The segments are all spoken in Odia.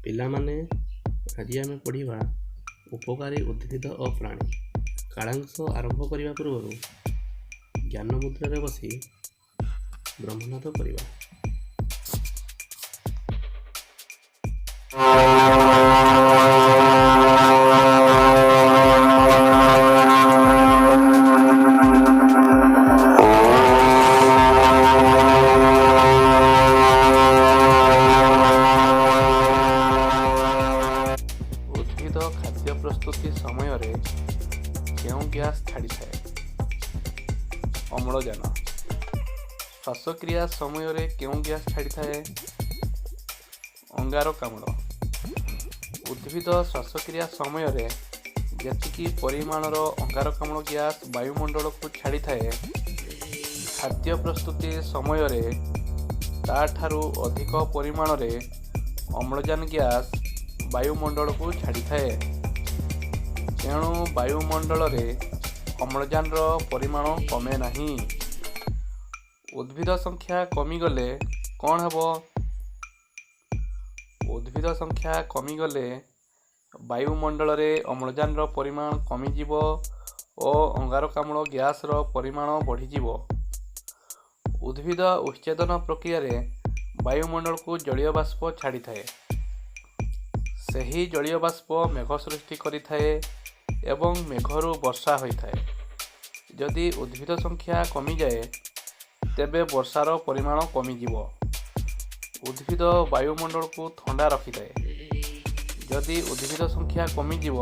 ପିଲାମାନେ, ଆଜି ଆମେ ପଢ଼ିବା ଉପକାରୀ ଉଦ୍ଭିଦ ଓ ପ୍ରାଣୀ। କାଳାଂଶ ଆରମ୍ଭ କରିବା ପୂର୍ବରୁ ଜ୍ଞାନ ମୁଦ୍ରାରେ ବସି ବ୍ରହ୍ମନାଦ କରିବା। ଉଦ୍ଭିଦ ଖାଦ୍ୟ ପ୍ରସ୍ତୁତି ସମୟରେ କେଉଁ ଗ୍ୟାସ୍ ଛାଡ଼ିଥାଏ? ଅମ୍ଳଜାନ। ଶ୍ୱାସକ୍ରିୟା ସମୟରେ କେଉଁ ଗ୍ୟାସ୍ ଛାଡ଼ିଥାଏ? ଅଙ୍ଗାରକାମ୍ଳ। ଉଦ୍ଭିଦ ଶ୍ୱାସକ୍ରିୟା ସମୟରେ ଯେତିକି ପରିମାଣର ଅଙ୍ଗାରକାମ୍ଳ ଗ୍ୟାସ୍ ବାୟୁମଣ୍ଡଳକୁ ଛାଡ଼ିଥାଏ, ଖାଦ୍ୟ ପ୍ରସ୍ତୁତି ସମୟରେ ତା'ଠାରୁ ଅଧିକ ପରିମାଣରେ ଅମ୍ଳଜାନ ଗ୍ୟାସ୍ ବାୟୁମଣ୍ଡଳକୁ ଛାଡ଼ିଥାଏ। ତେଣୁ ବାୟୁମଣ୍ଡଳରେ ଅମ୍ଳଜାନର ପରିମାଣ କମେ ନାହିଁ। ଉଦ୍ଭିଦ ସଂଖ୍ୟା କମିଗଲେ କ'ଣ ହେବ? ଉଦ୍ଭିଦ ସଂଖ୍ୟା କମିଗଲେ ବାୟୁମଣ୍ଡଳରେ ଅମ୍ଳଜାନର ପରିମାଣ କମିଯିବ ଓ ଅଙ୍ଗାରକାମ୍ଳ ଗ୍ୟାସ୍ର ପରିମାଣ ବଢ଼ିଯିବ। ଉଦ୍ଭିଦ ଉତ୍ସେଚନ ପ୍ରକ୍ରିୟାରେ ବାୟୁମଣ୍ଡଳକୁ ଜଳୀୟ ବାଷ୍ପ ଛାଡ଼ିଥାଏ। ସେହି ଜଳୀୟ ବାଷ୍ପ ମେଘ ସୃଷ୍ଟି କରିଥାଏ ଏବଂ ମେଘରୁ ବର୍ଷା ହୋଇଥାଏ। ଯଦି ଉଦ୍ଭିଦ ସଂଖ୍ୟା କମିଯାଏ, ତେବେ ବର୍ଷାର ପରିମାଣ କମିଯିବ। ଉଦ୍ଭିଦ ବାୟୁମଣ୍ଡଳକୁ ଥଣ୍ଡା ରଖିଥାଏ। ଯଦି ଉଦ୍ଭିଦ ସଂଖ୍ୟା କମିଯିବ,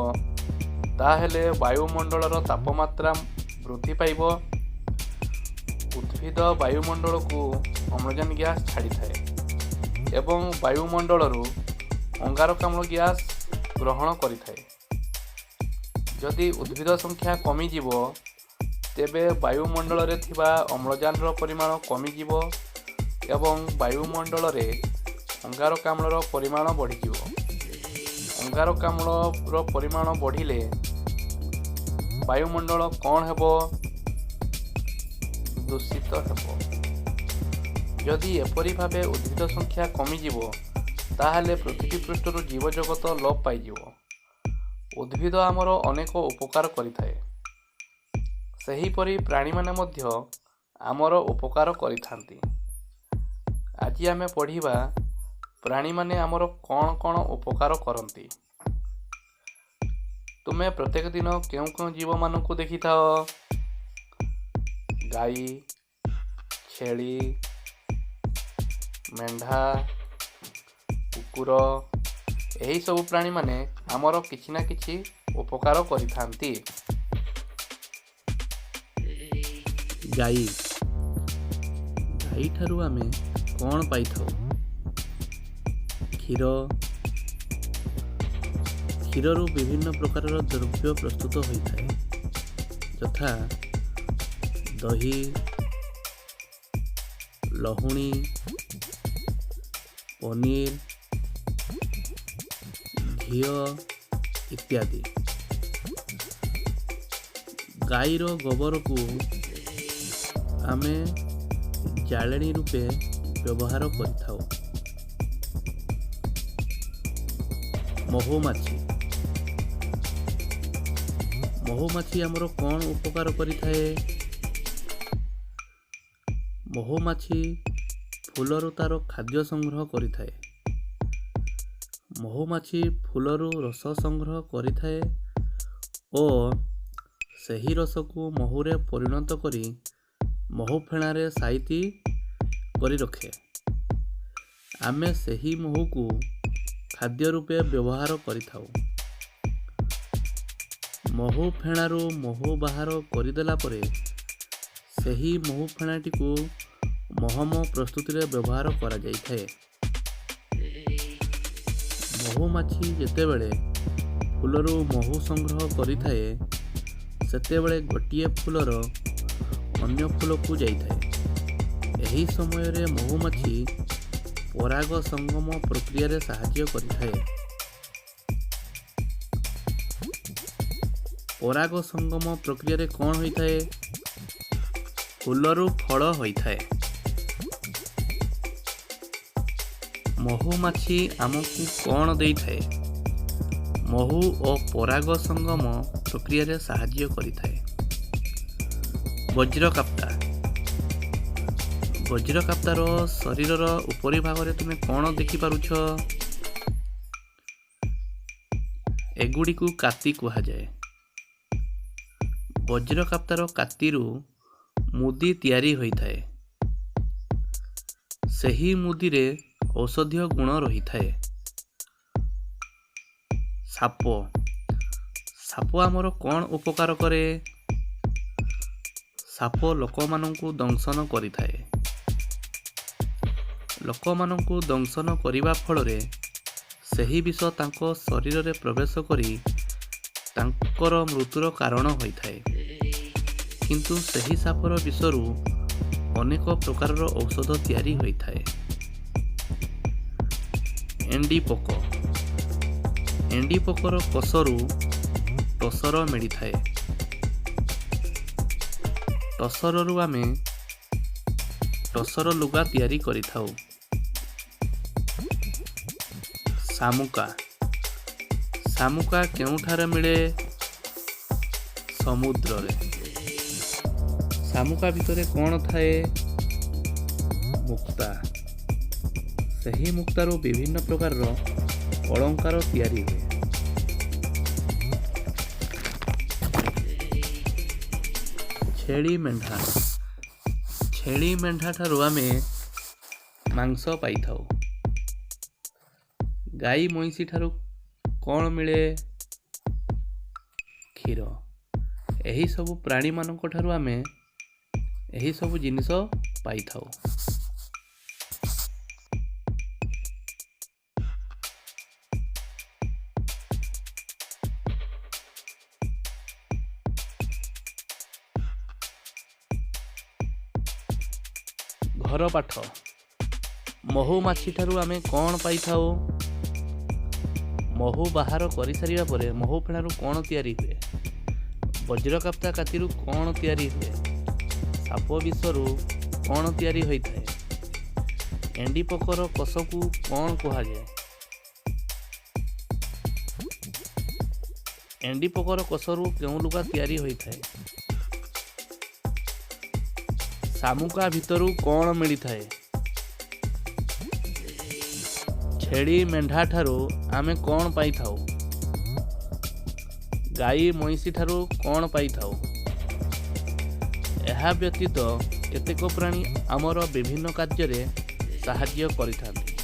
ତାହେଲେ ବାୟୁମଣ୍ଡଳର ତାପମାତ୍ରା ବୃଦ୍ଧି ପାଇବ। ଉଦ୍ଭିଦ ବାୟୁମଣ୍ଡଳକୁ ଅମ୍ଳଜାନ ଗ୍ୟାସ୍ ଛାଡ଼ିଥାଏ ଏବଂ ବାୟୁମଣ୍ଡଳରୁ ଅଙ୍ଗାରକାମ୍ଳ ଗ୍ୟାସ୍ ଗ୍ରହଣ କରିଥାଏ। ଯଦି ଉଦ୍ଭିଦ ସଂଖ୍ୟା କମିଯିବ, ତେବେ ବାୟୁମଣ୍ଡଳରେ ଥିବା ଅମ୍ଳଜାନର ପରିମାଣ କମିଯିବ ଏବଂ ବାୟୁମଣ୍ଡଳରେ ଅଙ୍ଗାରକାମ୍ଳର ପରିମାଣ ବଢ଼ିଯିବ। ଅଙ୍ଗାରକାମ୍ଳର ପରିମାଣ ବଢ଼ିଲେ ବାୟୁମଣ୍ଡଳ କ'ଣ ହେବ? ଦୂଷିତ ହେବ। ଯଦି ଏପରି ଭାବେ ଉଦ୍ଭିଦ ସଂଖ୍ୟା କମିଯିବ, ତାହେଲେ ପୃଥିବୀ ପୃଷ୍ଠରୁ ଜୀବଜଗତ ଲୋପ ପାଇଯିବ। ଉଦ୍ଭିଦ ଆମର ଅନେକ ଉପକାର କରିଥାଏ। ସେହିପରି ପ୍ରାଣୀମାନେ ମଧ୍ୟ ଆମର ଉପକାର କରିଥାନ୍ତି। ଆଜି ଆମେ ପଢ଼ିବା ପ୍ରାଣୀମାନେ ଆମର କ'ଣ କ'ଣ ଉପକାର କରନ୍ତି। ତୁମେ ପ୍ରତ୍ୟେକ ଦିନ କେଉଁ କେଉଁ ଜୀବମାନଙ୍କୁ ଦେଖିଥାଅ? ଗାଈ, ଛେଳି, ମେଣ୍ଢା, କୁକୁର, ଏହିସବୁ ପ୍ରାଣୀମାନେ ଆମର କିଛି ନା କିଛି ଉପକାର କରିଥାନ୍ତି। ଗାଈ। ଗାଈଠାରୁ ଆମେ କ'ଣ ପାଇଥାଉ? କ୍ଷୀର। କ୍ଷୀରରୁ ବିଭିନ୍ନ ପ୍ରକାରର ଦ୍ରବ୍ୟ ପ୍ରସ୍ତୁତ ହୋଇଥାଏ, ଯଥା ଦହି, ଲହୁଣୀ, ପନିର, ଘିଅ ଇତ୍ୟାଦି। ଗାଈର ଗୋବରକୁ ଆମେ ଜାଳେଣୀ ରୂପେ ବ୍ୟବହାର କରିଥାଉ। ମହୁମାଛି। ମହୁମାଛି ଆମର କ'ଣ ଉପକାର କରିଥାଏ? ମହୁମାଛି ଫୁଲରୁ ତା'ର ଖାଦ୍ୟ ସଂଗ୍ରହ କରିଥାଏ। ମହୁମାଛି ଫୁଲରୁ ରସ ସଂଗ୍ରହ କରିଥାଏ ଓ ସେହି ରସକୁ ମହୁରେ ପରିଣତ କରି ମହୁ ଫେଣାରେ ସାଇତି କରି ରଖେ। ଆମେ ସେହି ମହୁକୁ ଖାଦ୍ୟ ରୂପେ ବ୍ୟବହାର କରିଥାଉ। ମହୁ ଫେଣାରୁ ମହୁ ବାହାର କରିଦେଲା ପରେ ସେହି ମହୁ ଫେଣାଟିକୁ ମହମ ପ୍ରସ୍ତୁତିରେ ବ୍ୟବହାର କରାଯାଇଥାଏ। ମହୁମାଛି ଯେତେବେଳେ ଫୁଲରୁ ମହୁ ସଂଗ୍ରହ କରିଥାଏ, ସେତେବେଳେ ଗୋଟିଏ ଫୁଲର ଅନ୍ୟ ଫୁଲକୁ ଯାଇଥାଏ। ଏହି ସମୟରେ ମହୁମାଛି ପରାଗ ସଙ୍ଗମ ପ୍ରକ୍ରିୟାରେ ସାହାଯ୍ୟ କରିଥାଏ। ପରାଗ ସଙ୍ଗମ ପ୍ରକ୍ରିୟାରେ କ'ଣ ହୋଇଥାଏ? ଫୁଲରୁ ଫଳ ହୋଇଥାଏ। ମହୁମାଛି ଆମକୁ କ'ଣ ଦେଇଥାଏ? ମହୁ ଓ ପରାଗ ସଙ୍ଗମ ପ୍ରକ୍ରିୟାରେ ସାହାଯ୍ୟ କରିଥାଏ। ବଜ୍ରକାପ୍ତା। ବଜ୍ରକାପ୍ତାର ଶରୀରର ଉପରି ଭାଗରେ ତୁମେ କ'ଣ ଦେଖିପାରୁଛ? ଏଗୁଡ଼ିକୁ କାତି କୁହାଯାଏ। ବଜ୍ରକାପ୍ତାର କାତିରୁ ମୁଦି ତିଆରି ହୋଇଥାଏ। ସେହି ମୁଦିରେ ଔଷଧୀୟ ଗୁଣ ରହିଥାଏ। ସାପ। ସାପ ଆମର କ'ଣ ଉପକାର କରେ? ସାପ ଲୋକମାନଙ୍କୁ ଦଂଶନ କରିଥାଏ। ଲୋକମାନଙ୍କୁ ଦଂଶନ କରିବା ଫଳରେ ସେହି ବିଷ ତାଙ୍କ ଶରୀରରେ ପ୍ରବେଶ କରି ତାଙ୍କର ମୃତ୍ୟୁର କାରଣ ହୋଇଥାଏ। କିନ୍ତୁ ସେହି ସାପର ବିଷରୁ ଅନେକ ପ୍ରକାରର ଔଷଧ ତିଆରି ହୋଇଥାଏ। ଏଣ୍ଡି ପୋକ। ଏଣ୍ଡି ପୋକର କୋଷରୁ ଟସର ମିଳିଥାଏ। ଟସରରୁ ଆମେ ଟସର ଲୁଗା ତିଆରି କରିଥାଉ। ଶାମୁକା। ଶାମୁକା କେଉଁଠାରେ ମିଳେ? ସମୁଦ୍ରରେ। ଶାମୁକା ଭିତରେ କ'ଣ ଥାଏ? ମୁକ୍ତା। ସେହି ମୁକ୍ତାରୁ ବିଭିନ୍ନ ପ୍ରକାରର ଅଳଙ୍କାର ତିଆରି ହୁଏ। ଛେଳି ମେଣ୍ଢା। ଛେଳି ମେଣ୍ଢା ଠାରୁ ଆମେ ମାଂସ ପାଇଥାଉ। ଗାଈ ମଇଁଷି ଠାରୁ କ'ଣ ମିଳେ? କ୍ଷୀର। ଏହିସବୁ ପ୍ରାଣୀମାନଙ୍କ ଠାରୁ ଆମେ ଏହିସବୁ ଜିନିଷ ପାଇଥାଉ। ଘର ପାଠ। ମହୁମାଛି ଠାରୁ ଆମେ କ'ଣ ପାଇଥାଉ? ମହୁ ବାହାର କରିସାରିବା ପରେ ମହୁ ଫେଣାରୁ କ'ଣ ତିଆରି ହୁଏ? ବଜ୍ରକାପ୍ତା କାତିରୁ କ'ଣ ତିଆରି ହୁଏ? ସାପ ବିଷରୁ କ'ଣ ତିଆରି ହୋଇଥାଏ? ଏଣ୍ଡି ପୋକର କୋଷକୁ କ'ଣ କୁହାଯାଏ? ଏଣ୍ଡି ପୋକର କୋଷରୁ କେଉଁ ଲୁଗା ତିଆରି ହୋଇଥାଏ? ଶାମୁକା ଭିତରୁ କ'ଣ ମିଳିଥାଏ? ଛେଳି ମେଣ୍ଢା ଠାରୁ ଆମେ କ'ଣ ପାଇଥାଉ? ଗାଈ ମଇଁଷି ଠାରୁ କ'ଣ ପାଇଥାଉ? ଏହା ବ୍ୟତୀତ କେତେକ ପ୍ରାଣୀ ଆମର ବିଭିନ୍ନ କାର୍ଯ୍ୟରେ ସାହାଯ୍ୟ କରିଥାନ୍ତି।